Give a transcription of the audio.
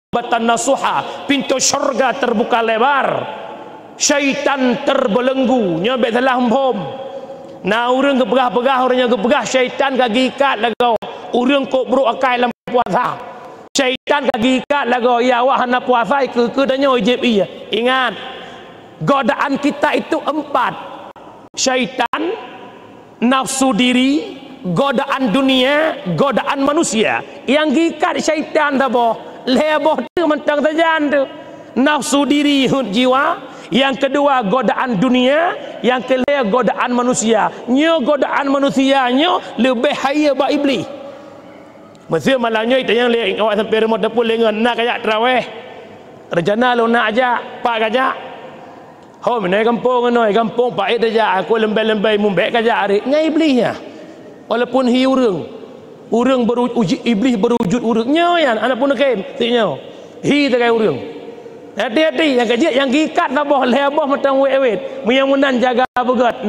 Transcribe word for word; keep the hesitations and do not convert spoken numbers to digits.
taubatan nasuha, pintoe syeuruga teubuka lebar. Syaitan teubelenggu, nyoe bék salah muphom. Na ureuëng geupeugah-peugah, ureuëng nyang geupeugah syaitan ka geuikat lagoe ureuëng kok brok akai lam puasa. Syaitan ka geuikat lagoe, ya awak hana puasa, ikeue-keue tanyoe ijép ie. Ingat, godaan kita itu empat. Syaitan, nafsu diri, godaan dunia, godaan manusia. Nyang geuikat syaitan saboh, lhée boh teuk mantong sajan teuk. Nafsu diri, heuet jiwa, nyang keudua godaan dunia, nyang keulhée godaan manusia. Nyoe godaan manusia nyoe leubeh hayeue bak Iblih. Meuseu malam nyoe tanyong lé awak sampoe rumoh teupeu lé ngon na kajak teurawéh. Reuncana lôn na ajak, pat kajak. Ho, meunoe gampông, meunoe gampông, paét tajak, aku leumbée-leumbée mumbék kajak aré. Nyan Iblih nyan. Walaupun hi ureuëng, ureuëng beru-, uji-, Iblih beurujut ureuëng. Nyoe nyan, aneuk peunukhém, si nyoe. Hi sagai ureuëng. Hati-hati, nyang kajeuet, nyang geuikat saboh, lhée boh mantong wét-wét. Meunyoe meunan jaga beugét.